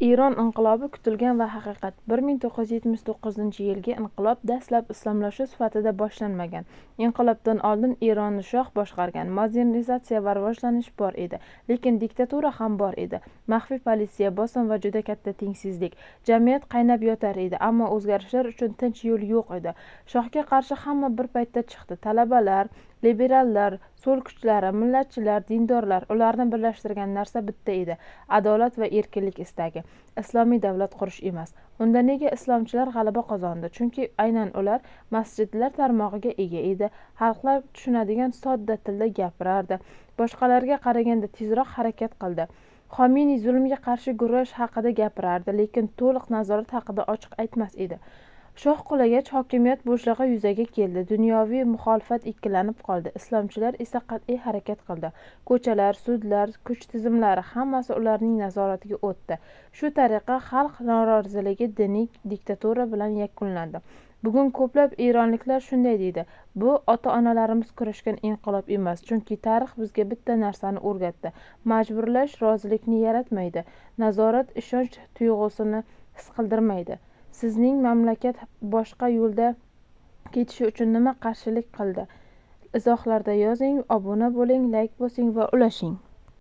Eron inqilobi kutilgan va haqiqat. 1979-yilgi inqilob dastlab islomlashuv sifatida boshlanmagan. Inqilobdan oldin Eronni shoh boshqargan, modernizatsiya va rivojlanish bor edi, lekin diktatura ham bor edi. Maxfiy politsiya, bosim va juda katta tengsizlik. Jamiyat qaynab yotar edi, ammo o'zgarishlar uchun tinch yo'l yo'q edi. Shohga qarshi hamma bir paytda chiqdi. Talabalar, liberallar, so'l kuchlari, millatchilar, dindorlar, ularni birlashtirgan narsa bitta edi: adolat va erkinlik istagi. Islomiy davlat qurish emas. Unda nega islomchilar g'alaba qozondi? Chunki aynan ular masjidlar tarmog'iga ega edi, xalqlar tushunadigan sodda tilda gapirardi, boshqalarga qaraganda tezroq harakat qildi. Xominiy zulmga qarshi kurash haqida gapirardi, lekin to'liq nazorat haqida ochiq aytmas edi. Shoh qulagach, hokimiyat bo'shlig'i yuzaga keldi. Dunyoviy muxolifat ikkilanib qoldi. Islomchilar esa qat'iy harakat qildi. Ko'chalar, sudlar, kuch tizimlari hammasi ularning nazoratiga o'tdi. Shu tariqa xalq noroziligi diniy diktatura bilan yakunlandi. Bugun ko'plab eronliklar shunday deydi: bu ota-onalarimiz kurashgan inqilob emas, chunki tarix bizga bitta narsani o'rgatdi: majburlash rozilikni yaratmaydi, nazorat ishonch tuyg'usini his qildirmaydi. Sizning mamlakat boshqa yo'lda ketishi uchun nima qarshilik qildi? Izohlarda yozing, obuna bo'ling, layk bosing va ulashing.